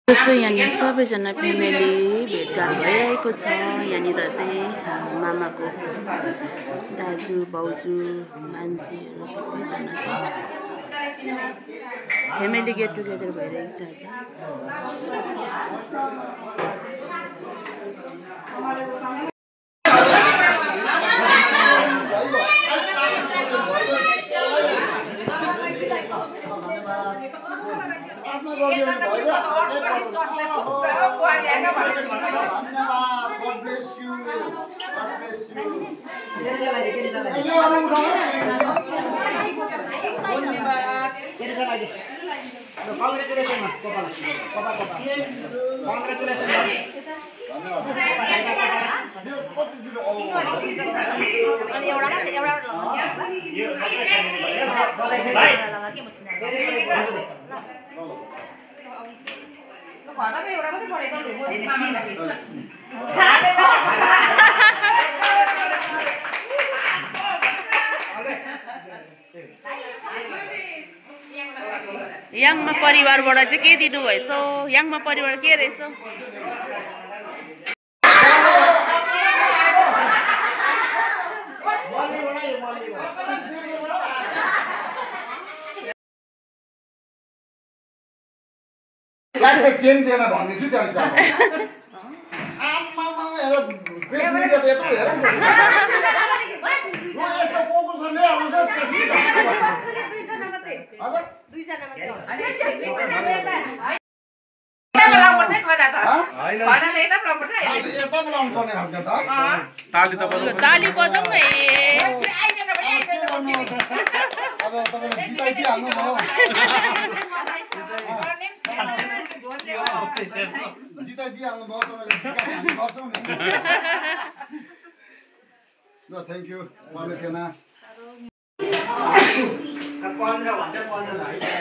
यहाँनिर सबैजना फ्यामिली भेटघाट भइरहेको छ। यहाँनिर चाहिँ मामाको दाजु भाउजू मान्छेहरू सबैजना छ। फ्यामिली गेट टुगेदर भइरहेको छ आज। याङमा परिवारबाट चाहिँ के दिनु भएछ? याङमा परिवार के रहेछ? केन दिएन भन्ने छु त्यहाँ आम्मामा हेर प्रेस मिडिया त यत्रो हेर यस्तो पोकुसले आउँछ प्रेस मिडिया ताली बजाउँ न। अब तपाईले जिताइदिहाल्नु भयो। जिताइदिहाल्नु भयो तपाईले गर्छौँ नि। ल थ्याङ्क यू। 15 भन्छ 15